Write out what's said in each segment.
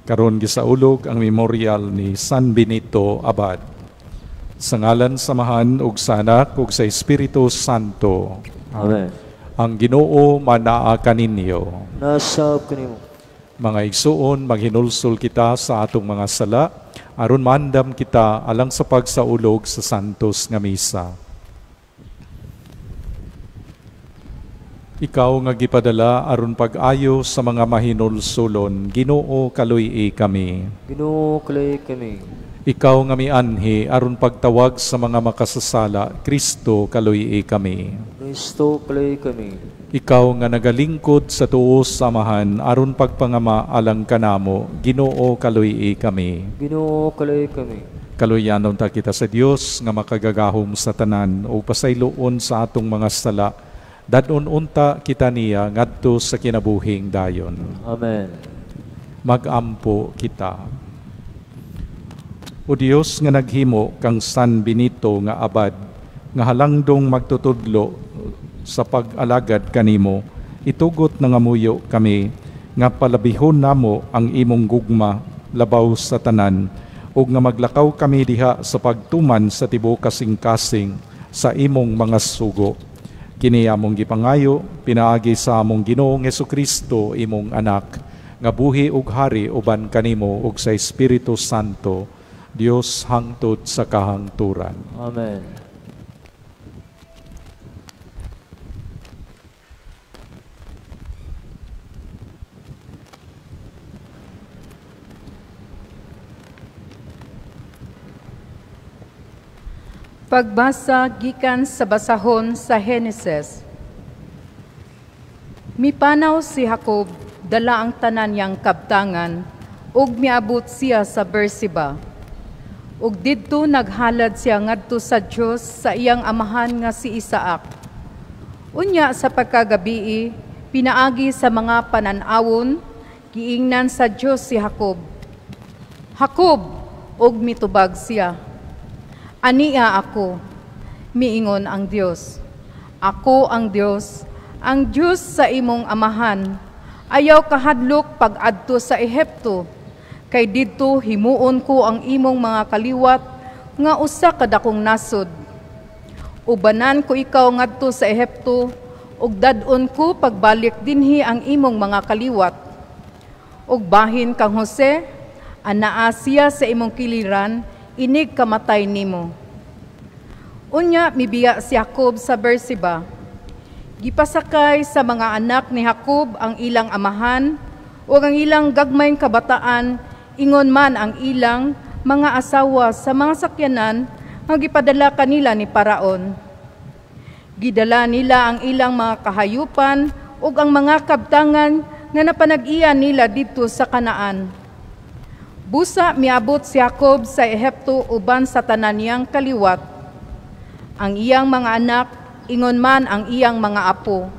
Karon gisaulog ang memorial ni San Benito Abad. Sa ngalan sa Amahan ug sa Anak ug sa Espiritu Santo. Amen. Ang Ginoo manaa kaninyo. Nasab kanimo. Mga igsuon, maghinulsol kita sa atong mga sala aron maandam kita alang sa pagsaulog sa santos nga misa. Ikaw nga gipadala aron pag-ayo sa mga mahinulsulon, Ginoo, kaluy-i kami. Ginoo, kaluy-i kami. Ikaw nga mianhi aron pagtawag sa mga makasasala, Kristo, kaluy-i kami. Kristo, kaluy-i kami. Ikaw nga nagalingkod sa tuo sa Amahan aron pagpangama alang kanamo, Ginoo, kaluy-i kami. Ginoo, kaluy-i kami. Kaluyanon ta kita sa Dios nga makagagahom sa tanan ug pasayloon sa atong mga sala. Dadon unta kita niya ngadto sa kinabuhing dayon. Amen. Magampo kita. O Dios nga naghimo kang San Benito nga abad, nga halangdong magtutudlo sa pag-alagad kanimo, itugot na ngamuyo kami nga palabihon namo ang imong gugma labaw sa tanan, ug nga maglakaw kami diha sa pagtuman sa tibuok kasing-kasing sa imong mga sugo. Kini among gipangayo pinaagi sa among Ginoong Hesukristo, imong anak, nga buhi ug hari uban kanimo ug sa Espiritu Santo, Dios hangtod sa kahangturan. Amen. Pagbasa gikan sa basahon sa Heneses. Mipanaw si Jacob, dala ang tanan niyang kabtangan, ug miabot siya sa Berseba. Ug didto naghalad siya ngadto sa Dios sa iyang amahan nga si Isaac. Unya sa pagkagabii, pinaagi sa mga panan-awon, giingnan sa Dios si Jacob. Jacob, ug mitubag siya. Ania ako, miingon ang Dios. Ako ang Dios sa imong amahan. Ayaw kahadlok pag-adto sa Ehipto, kay didto himuon ko ang imong mga kaliwat nga usa ka dakong nasod. Ubanan ko ikaw ngadto sa Ehipto, ug dad-on ko pagbalik dinhi ang imong mga kaliwat. Ug bahin kang Jose, anaa siya sa imong kiliran, inig kamatay nimo. Unya mibiya si Jacob sa Berseba. Gipasakay sa mga anak ni Jacob ang ilang amahan ug ang ilang gagmayng kabataan, ingon man ang ilang mga asawa sa mga sakyanan nga gipadala kanila ni Paraon. Gidala nila ang ilang mga kahayupan ug ang mga kabtangan nga napanag-iya nila didto sa Kanaan. Busa miabot si Jacob sa Ehipto uban sa tanan niyang kaliwat. Ang iyang mga anak, ingon man ang iyang mga apo.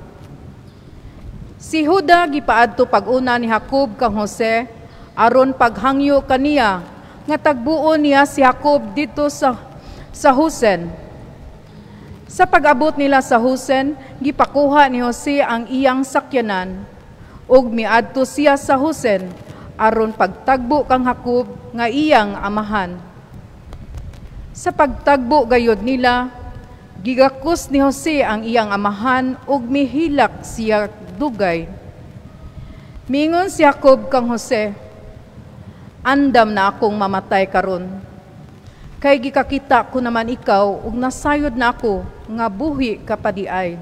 Si Juda gipaadto pag-una ni Jacob kang Jose aron paghangyo kaniya nga tagbuon niya si Jacob dito sa Husen. Sa pag-abot nila sa Husen, gipakuha ni Jose ang iyang sakyanan ug miadto siya sa Husen aron pagtagbo kang Jacob nga iyang amahan. Sa pagtagbo gayod nila, gigakos ni Jose ang iyang amahan ug mihilak siya dugay. Mingon si Jacob kang Jose, andam na akong mamatay karon. Kay gikakita ko naman ikaw ug nasayod na ako nga buhi ka pa diay.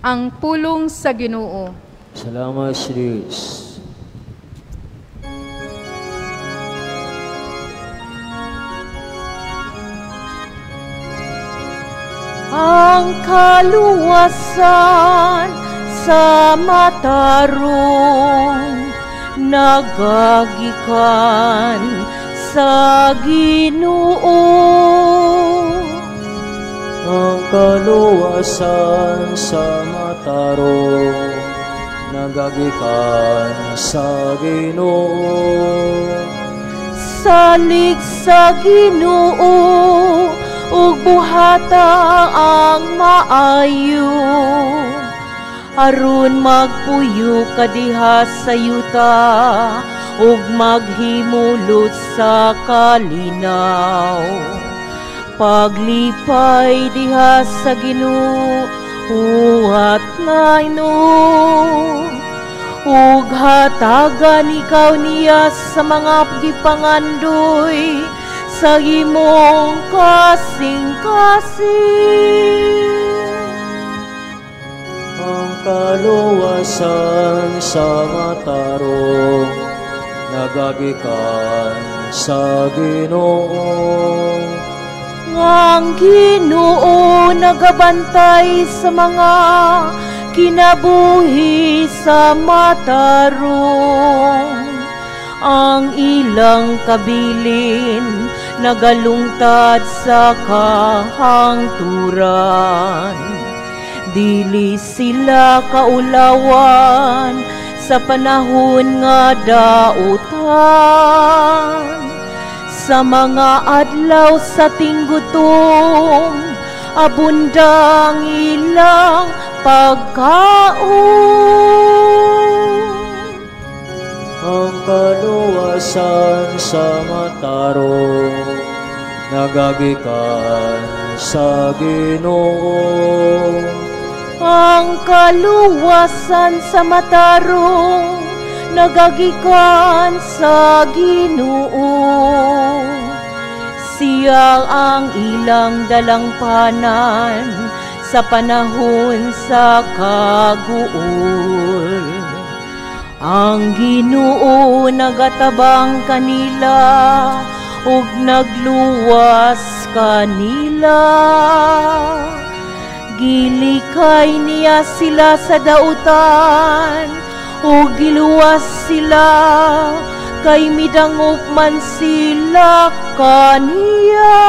Ang pulong sa Ginoo. Salamat sa Diyos. Ang kaluwasan sa matarong nagagikan sa Ginoo. Ang kaluwasan sa matarong nagagikan sa Ginoo. Salig sa Ginoo ug buhata ang maayo. aron magpuyo ka diha sa yuta ug maghimulot sa kalinaw. Paglipay diha sa Ginoo at naino, ug hatagan ikaw niya sa mga gipangandoy sa imong kasing-kasing. Ang kaluwasan sa matarong nagagikan sa Ginoo. Ang Ginoo nagabantay sa mga kinabuhi sa matarong. Ang ilang kabilin nagalungtad sa kahangturan. Dili sila kaulawan sa panahon nga dautan. Sa mga adlaw sa tinggutom, abundang ilang pagkaon. Ang kaluwasan sa matarong nagagikan sa Ginoo. Ang kaluwasan sa matarong nagagikan sa Ginoo. Siya ang ilang dalangpanan sa panahon sa kaguol. Ang Ginoo nagatabang kanila ug nagluwas kanila. Gilikay niya sila sa dautan ug giluwas sila, kay midangop man sila kaniya.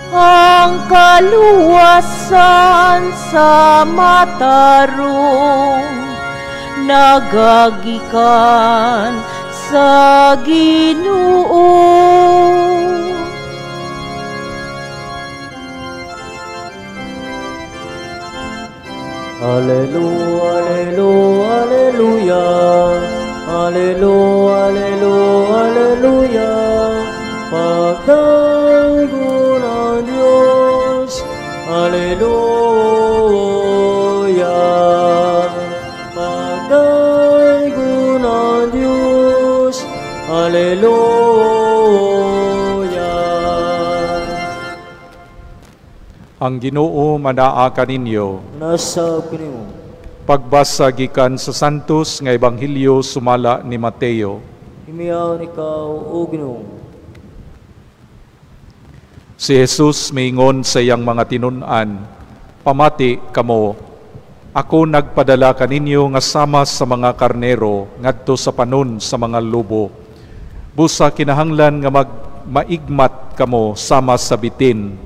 Ang kaluwasan sa matarong nagagikan sa Ginoo. Alleluia, alleluia, alleluia, alleluia, alleluia, alleluia. Pagdaygon ang Diyos, alleluia. Pagdaygon ang Diyos, alleluia. Ang Ginoo manaa kaninyo. Nasa kanimo. Pagbasa gikan sa Santos nga Ebanghelyo sumala ni Mateo. Himiyaon ikaw, o Ginoo. Si Jesus miingon sa iyang mga tinun-an, "Pamati kamo, ako nagpadala kaninyo nga sama sa mga karnero ngadto sa panon sa mga lobo. Busa kinahanglan nga magmaigmat kamo sama sa bitin,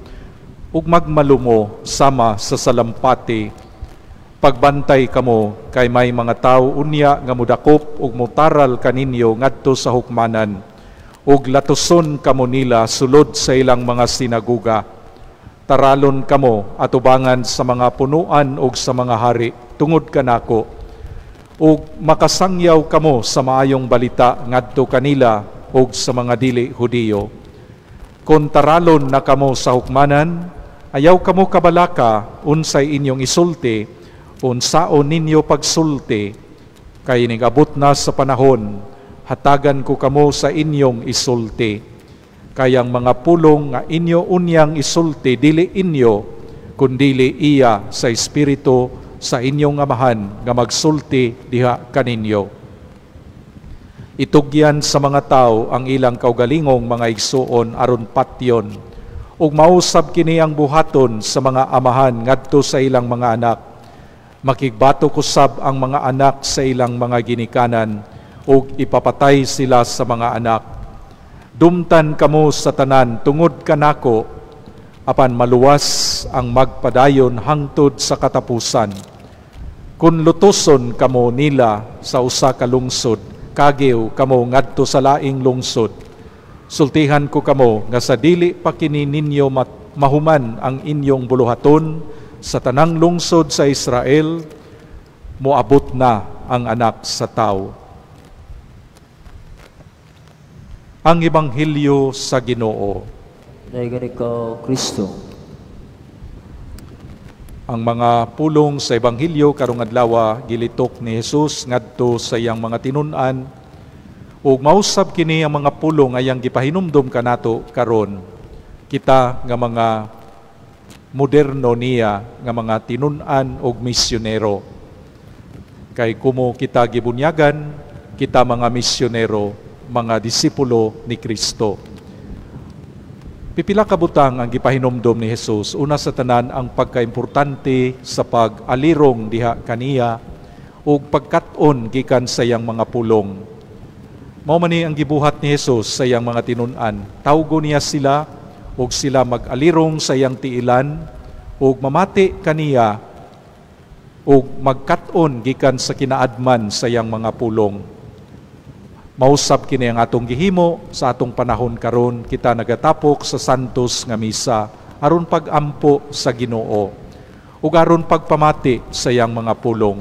ug magmalumo sama sa salampati. Pagbantay kamo kay may mga tawo unya nga mudakop ug mutaral kaninyo ngadto sa hukmanan, ug latuson kamo nila sulod sa ilang mga sinaguga. Taralon kamo atubangan sa mga punuan ug sa mga hari tungod kanako, ug makasangyaw kamo sa maayong balita ngadto kanila ug sa mga dili Hudiyo. Kon taralon na kamo sa hukmanan, ayaw kamo kabalaka unsay inyong isulti, unsaon ninyo pagsulti, kay nigabot na sa panahon, hatagan ko kamo sa inyong isulti. Kayang mga pulong nga inyo unyang isulti, dili inyo, kundili iya sa Espiritu sa inyong Amahan nga magsulti diha kaninyo. Itugyan sa mga tao ang ilang kaugalingong mga igsuon aron patyon, ug mausab kini ang buhaton sa mga amahan ngadto sa ilang mga anak. Makigbato kusab ang mga anak sa ilang mga ginikanan, ug ipapatay sila sa mga anak. Dumtan kamo sa tanan tungod kanako, apan maluwas ang magpadayon hangtod sa katapusan. Kun lutuson kamo nila sa usa ka lungsod, kagiw kamo ngadto sa laing lungsod. Sultihan ko kamo nga sa dili pa kini ninyo mahuman ang inyong buluhaton sa tanang lungsod sa Israel, moabot na ang Anak sa Tao. Ang Ebanghelyo sa Ginoo. Dayon ikaw, Kristo. Ang mga pulong sa Ebanghelyo karong adlaw gilitok ni Jesus ngadto sa iyang mga tinun-an, ug mausab kini ang mga pulong ayang gipahinumdom kanato karon kita nga mga moderno niya nga mga tinun-an og misyonero. Kay kumo kita gibunyagan, kita mga misyonero, mga disipulo ni Kristo. Pipila ka butang ang gipahinumdom ni Jesus. Una sa tanan, ang pagkaimportante sa pag-alirong diha kaniya ug pagkat-on gikan sa iyang mga pulong. Mao man ni ang gibuhat ni Jesus sa iyang mga tinun-an. Tawgo niya sila ug sila mag-alirong sa iyang tiilan ug mamati kaniya ug magkat-on gikan sa kinaadman sa iyang mga pulong. Mausab kini ang atong gihimo sa atong panahon karon, kita nagatapok sa Santos nga Misa aron pag-ampo sa Ginoo ug aron pagpamati sa iyang mga pulong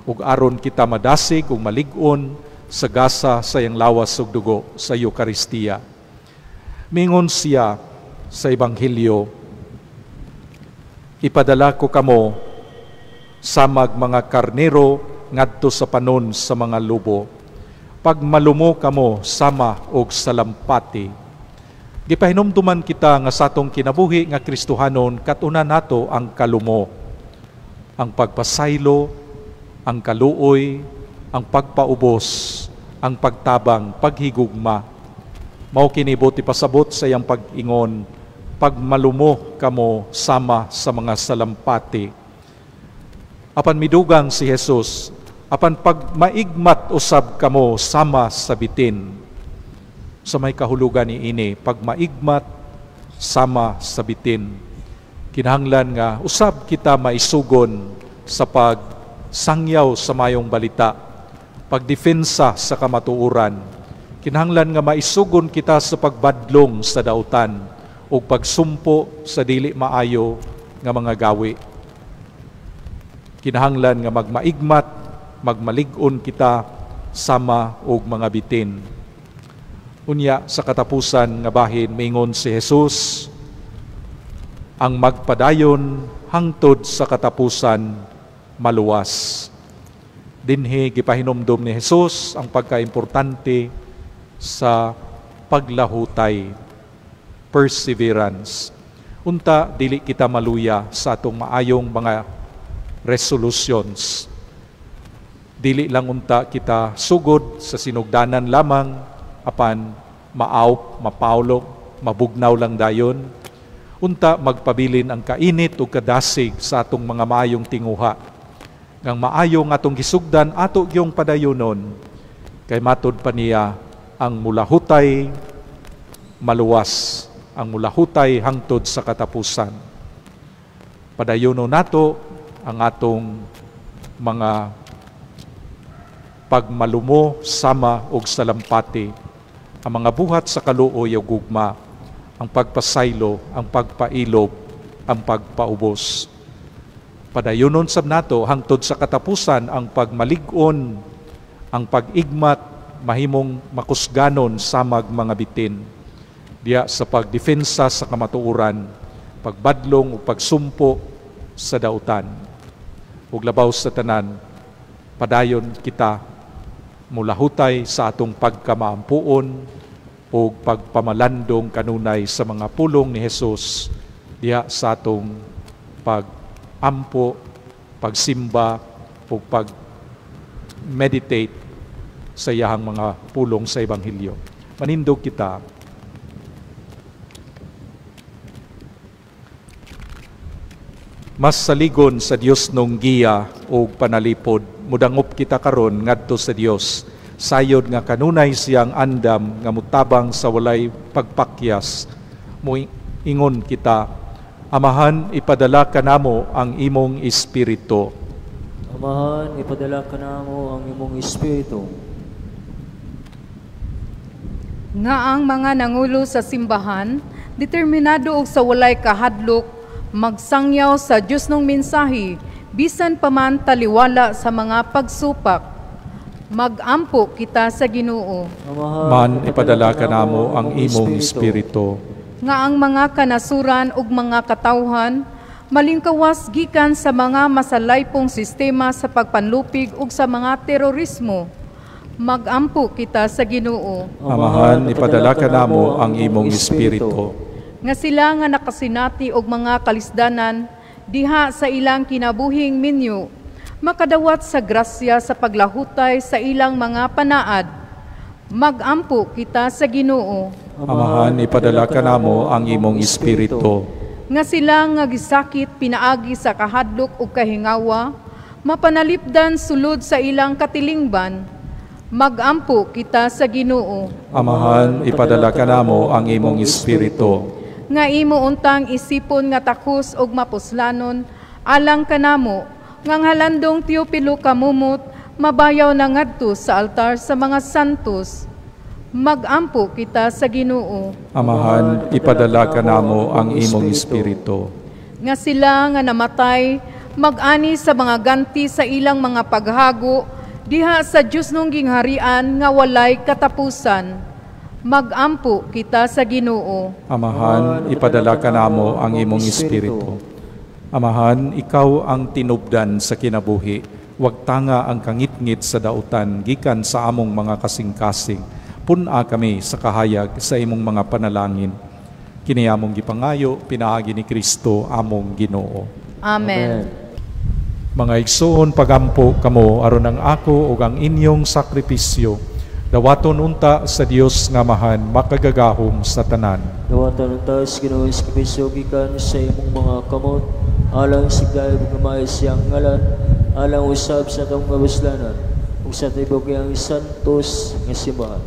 ug aron kita madasig ug malig-on sa gasa sa iyang lawas ug dugo sa Eukaristiya. Mingon siya sa Ebanghelyo, ipadala ko kamo samag mga karnero ngadto sa panon sa mga lobo. Pagmalumo kamo sama og salampati. Gipahinumduman kita nga sa atong kinabuhi nga Kristohanon, katuna nato ang kalumo, ang pagpasaylo, ang kaluoy, ang pagpaubos, ang pagtabang, paghigugma. Mao kini buti pasabot sa iyang pag-ingon, pagmalumo kamo sama sa mga salampati. Apan midugang si Jesus, apan pagmaigmat usab kamo sama sa bitin. Sa may kahulugan ni ini, pagmaigmat sama sa bitin. Kinahanglan nga usab kita maisugon sa pagsangyaw sa mayong balita, pagdepensa sa kamatuoran. Kinahanglan nga maisugon kita sa pagbadlong sa dautan ug pagsumpo sa dili maayo nga mga gawi. Kinahanglan nga magmaigmat, magmalig-on kita sama og mga bitin. Unya sa katapusan nga bahin mingon si Jesus, ang magpadayon hangtod sa katapusan maluwas. Dinhi gipahinumdom ni Jesus ang pagkaimportante sa paglahutay, perseverance. Unta dili kita maluya sa atong maayong mga resolutions. Dili lang unta kita sugod sa sinugdanan lamang, apan maawp, mapaulo, mabugnaw lang dayon. Unta magpabilin ang kainit o kadasig sa atong mga maayong tinguha. Ngang maayong atong gisugdan, ato gyung padayonon. Kay matud pa niya ang mulahutay maluwas, ang mulahutay hangtod sa katapusan. Padayonon nato ang atong mga pagmalumo sama og salampati, ang mga buhat sa kaluoy ug gugma, ang pagpasaylo, ang pagpailob, ang pagpaubos. Padayonon sab nato hangtod sa katapusan ang pagmalig-on, ang pag-igmat, mahimong makusganon samag mga bitin. Diya sa pagdepensa sa kamatuoran, pagbadlong ug pagsumpo sa dautan. Ug labaw sa tanan, padayon kita mulahutay sa atong pagkamaampuon o pagpamalandong kanunay sa mga pulong ni Jesus diha sa atong pag-ampo, pagsimba o pag-meditate sa iyahang mga pulong sa Ebanghelyo. Manindog kita. Mas saligon sa Dios nung giya o panalipod, mudangop kita karon ngadto sa Dios. Sayod nga kanunay siyang andam nga mutabang sa walay pagpakyas. Muingon kita, Amahan, ipadala kanamo ang imong espiritu. Amahan, ipadala kanamo ang imong espiritu. Nga ang mga nangulo sa simbahan, determinado og sa walay kahadlok, Magsangyaw sa Diyosnong mensahe, bisan pa man taliwala sa mga pagsupak. Magampo kita sa Ginoo. Man ipadala kanamo ang imong espiritu. Nga ang mga kanasuran ug mga katawhan malingkawas gikan sa mga masalaypong sistema sa pagpanlupig ug sa mga terorismo. Magampo kita sa Ginoo. Amahan, ipadala kanamo ang imong espiritu. Nga sila nga nakasinati og mga kalisdanan diha sa ilang kinabuhing minyo, makadawat sa grasya sa paglahutay sa ilang mga panaad. Magampo kita sa Ginoo. Amahan, ipadala kanamo ang imong espiritu. Nga sila nga gisakit pinaagi sa kahadlok ug kahingawa, mapanalipdan sulod sa ilang katilingban. Magampo kita sa Ginoo. Amahan, ipadala kanamo ang imong espiritu. Nga imo untang isipon nga takos ug mapuslanon alang kanamo, nga ang halandong Teopilo kamumot mabayaw na ngadto sa altar sa mga santos. Magampo kita sa Ginoo. Amahan, ipadala kanamo ang imong espiritu. Nga sila nga namatay mag-ani sa mga ganti sa ilang mga paghago diha sa Diyosnong gingharian nga walay katapusan. Magampo kita sa Ginoo. Amahan, ipadala kanamo ang imong espiritu. Amahan, ikaw ang tinubdan sa kinabuhi. Wag tanga ang kangitngit sa dautan gikan sa among mga kasing-kasing. Pun-a kami sa kahayag sa imong mga panalangin. Kini among gipangayo pinaagi ni Kristo among Ginoo. Amen. Mga igsoon, pagampo kamo aron ang ako ug ang inyong sakripisyo dawaton unta sa Dios nga Amahan makagagahom sa tanan. Dawaton unta sa Ginoo sakripisyo gikan sa imong mga kamot alang sa gayud nga maayo siyang ngalan, alang usab sa atong kabuslanan ug sa tibuok iyang santos nga simbahan.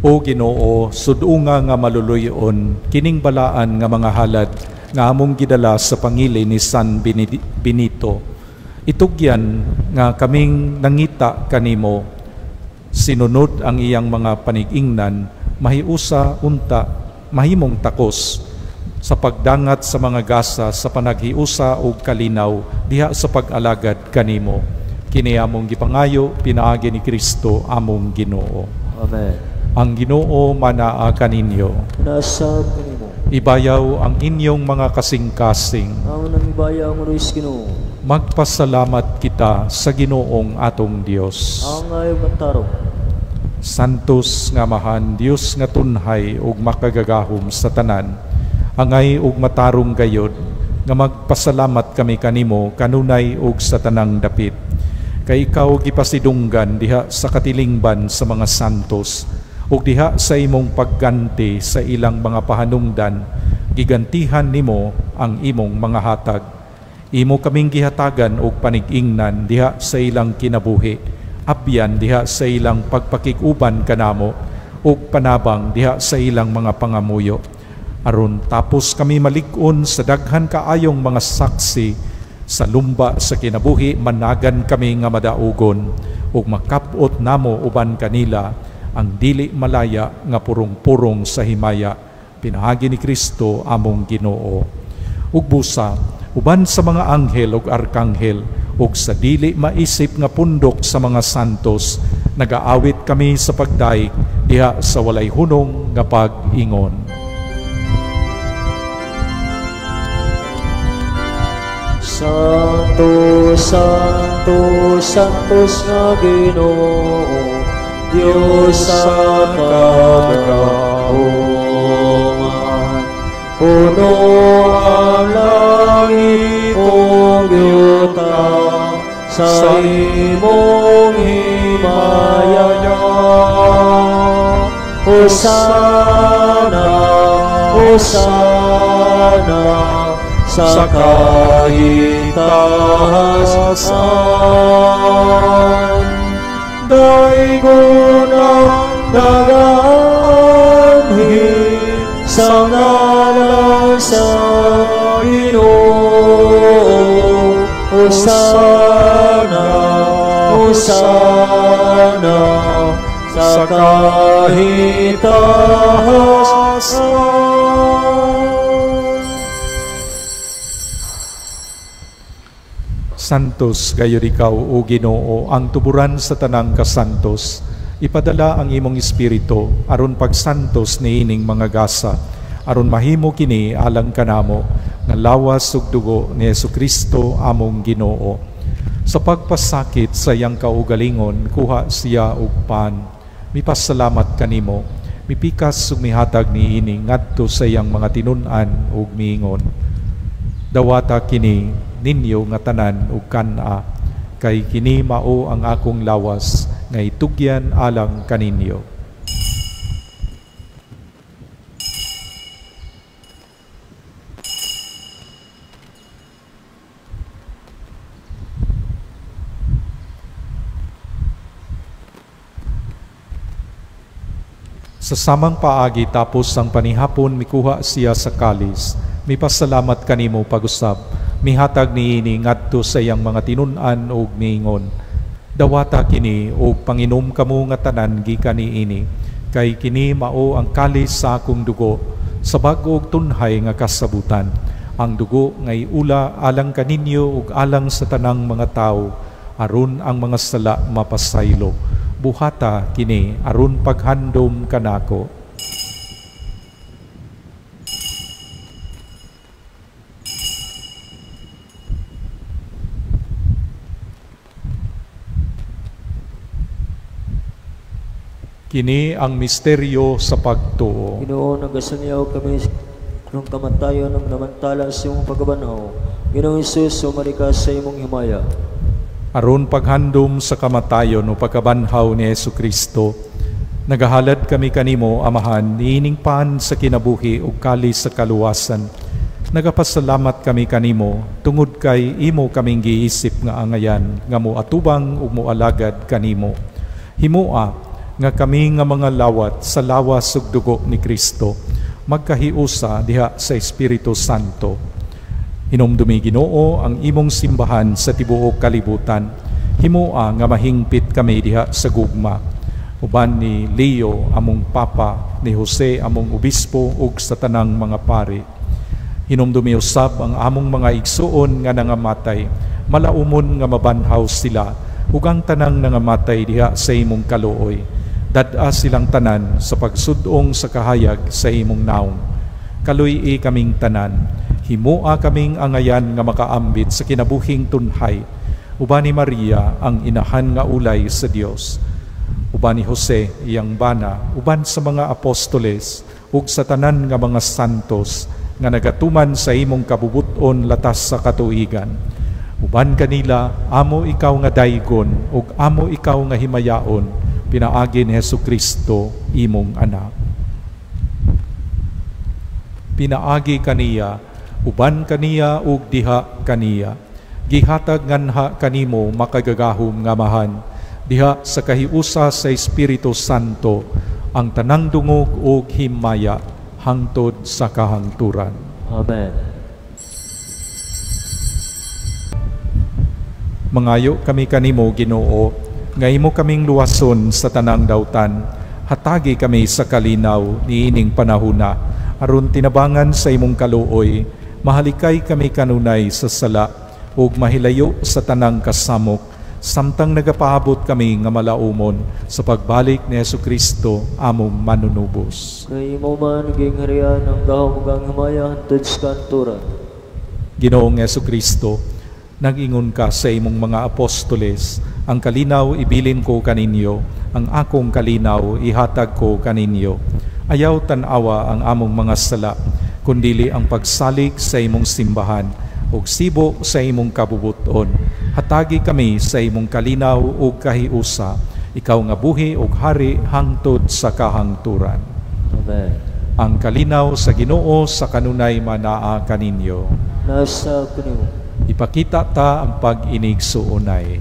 O Ginoo, sud-unga nga maluluy-on kining balaan nga mga halad nga among gidala sa pangili ni San Benito. Itugyan nga kaming nangita kanimo, sinunod ang iyang mga panigingnan, mahiusa unta, mahimong takos sa pagdangat sa mga gasa sa panaghiusa ug kalinaw diha sa pag-alagad kanimo. Kini among gipangayo pinaagi ni Kristo among Ginoo. Amen. Ang Ginoo manaa kaninyo. Nasa kanimo. Ibayaw ang inyong mga kasing-kasing. Ang nangibayaw ang Diyos Ginoo. Magpasalamat kita sa Ginoong atong Dios. Ang ayaw matarong. Santos nga Amahan, Dios nga tunhay ug makagagahom sa tanan, angay ug matarong gayod nga magpasalamat kami kanimo kanunay ug sa tanang dapit. Kay ikaw gipasidunggan diha sa katilingban sa mga santos ug diha sa imong pagganti sa ilang mga pahanungdan, gigantihan nimo ang imong mga hatag. Imo kaming gihatagan og panig-ingnan diha sa ilang kinabuhi, abyan diha sa ilang pagpakig-uban kanamo, ug panabang diha sa ilang mga pangamuyo. Aron tapos kami malig-on sa daghan kaayong mga saksi sa lumba sa kinabuhi, managan kami nga madaugon ug makap-ot namo uban kanila ang dili malaya nga purong-purong sa himaya, pinaagi ni Kristo among Ginoo. Ug busa uban sa mga anghel ug arkanghel ug sa dili maisip nga pundok sa mga santos, nagaawit kami sa pagdaig diha sa walay hunong nga pag-ingon. Santo, Santo, Santos nga Ginoo, Diyos sa kagahuman. Puno ang langit ug yuta sa imong himaya. Hosana, Hosana sa kahitahasan. Daigon ang nagaanhi sa ngalan sa Ginoo. Hosana, Hosana sa kahitahasan. Santos gayud ikaw, o Ginoo, ang tuburan sa tanang kasantos. Ipadala ang imong espiritu aron pagsantos niining mga gasa, aron mahimo kini alang kanamo nga lawas ug dugo ni Hesukristo among Ginoo. Sa pagpasakit sa iyang kaugalingon, kuha siya og pan. Mipasalamat kanimo, mipikas ug mihatag niini ngadto sa iyang mga tinun-an ug miingon: Dawata kini ninyo nga tanan ug kan-a, kay kini mao ang akong lawas nga itugyan alang kaninyo. Sa samang paagi tapos ang panihapon, mikuha siya sa kalis, mipasalamat kanimo pag-usab, mihatag niini ngadto sa iyang mga tinun-an ug miingon: Dawata kini ug panginom kamo nga tanan gikan niini, kay kini mao ang kalis sa akong dugo sa bag-o ug tunhay nga kasabutan, ang dugo nga iula alang kaninyo ug alang sa tanang mga tawo, aron ang mga sala mapasaylo. Buhata kini aron paghandom kanako. Kini ang misteryo sa pagtuo. Ginoo, nagasanyaw kami ng kamatayon ng namantala sa imong pagkabanhaw. Ginoong Hesus, sumari ka sa imong himaya. Aron paghandom sa kamatayon o pagkabanhaw ni Hesukristo, nagahalad kami kanimo, Amahan, niining pan sa kinabuhi ug kalis sa kaluwasan. Nagapasalamat kami kanimo tungod kay imo kaming giisip nga angayan nga moatubang ug moalagad kanimo. Himoa nga kami nga mga lawat sa lawas ug dugo ni Kristo magkahiusa diha sa Espiritu Santo. Hinumdumi, Ginoo, ang imong simbahan sa tibuok kalibutan. Himoa nga mahingpit kami diha sa gugma. Uban ni Leo among Papa, ni Jose among Obispo ug sa tanang mga pari. Hinumdumi usab ang among mga igsuon nga nangamatay, malaumon nga mabanhaw sila ug ang tanang nangamatay diha sa imong kaluoy. Dad-a silang tanan sa pagsudong sa kahayag sa imong naong. Kaluy-i kaming tanan, himoa kaming angayan nga makaambit sa kinabuhing tunhay. Uban ni Maria ang inahan nga ulay sa Dios, uban ni Jose iyang bana, uban sa mga apostoles ug sa tanan nga mga santos nga nagatuman sa imong kabubuton latas sa katuigan. Uban kanila amo ikaw nga daygon ug amo ikaw nga himayaon, pinaagi ni Hesukristo imong anak. Pinaagi kaniya, uban kaniya ug diha kaniya, gihatag nganha kanimo makagagahom nga Amahan, diha sa kahiusa sa Espiritu Santo, ang tanang dungog ug himaya hangtod sa kahangturan. Amen. Mangayo kami kanimo, Ginoo, nga imo kaming luwason sa tanang dautan. Hatagi kami sa kalinaw niining panahuna, aron tinabangan sa imong kaluoy, mahalikay kami kanunay sa sala ug mahilayo sa tanang kasamok, samtang nagapaabot kami nga malaumon sa pagbalik ni Hesukristo among manunubos. Kay imo man gingharian ang gahom ug ang himaya hangtod sa kanturan. Ginoong Hesukristo, nag-ingon ka sa imong mga apostoles, ang kalinaw ibilin ko kaninyo, ang akong kalinaw ihatag ko kaninyo. Ayaw tan-awa ang among mga sala, kundili ang pagsalig sa imong simbahan ug sibo sa imong kabubuton. Hatagi kami sa imong kalinaw ug kahiusa, ikaw nga buhi ug hari hangtod sa kahangturan. Amen. Ang kalinaw sa Ginoo sa kanunay manaa kaninyo. Nasa kanimo. Ipakita ta ang pag-inig suunay.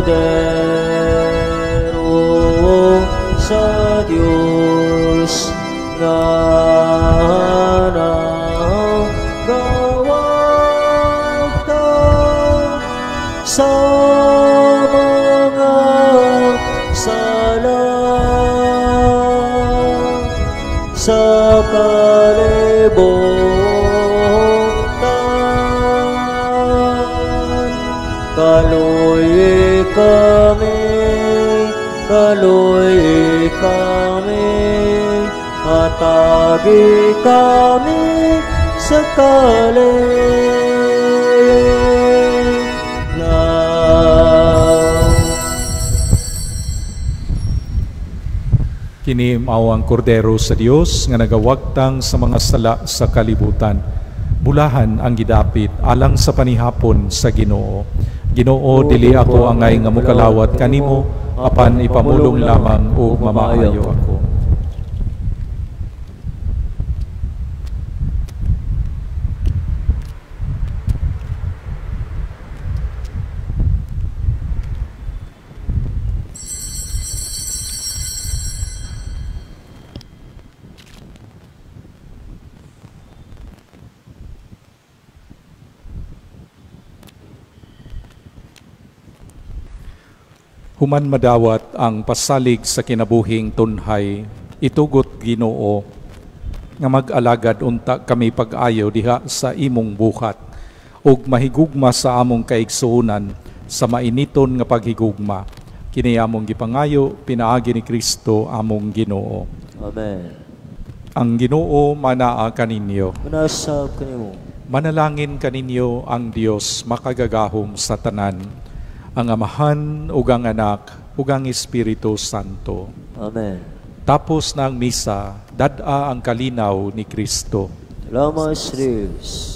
Poder sa Diyos nga nagawagta sa mga sala. sa kalibutan. Kaluoyi kami, kaluoyi kami, hatagi kami sa kalinaw. Kini mao ang kordero sa Dios nga nagawagtang sa mga sala sa kalibutan. Bulahan ang gidapit alang sa panihapon sa Ginoo. Ginoo, dili ako angay nga mokalawat kanimo, apan ipamulong lamang ug mamaayo ako. Human madawat ang pasalig sa kinabuhing tunhay, itugot Ginoo nga mag-alagad unta kami pag-ayo diha sa imong buhat ug mahigugma sa among kaigsuonan sa mainiton nga paghigugma. Kini among gipangayo pinaagi ni Kristo among Ginoo. Amen. Ang Ginoo manaa kaninyo. Manasab kanimo. Manalangin kaninyo ang Dios makagagahom sa tanan, ang Amahan ug ang Anak ug ang Espiritu Santo. Amen. Tapos na ang misa, dad-a ang kalinaw ni Kristo. Salamat sa Diyos.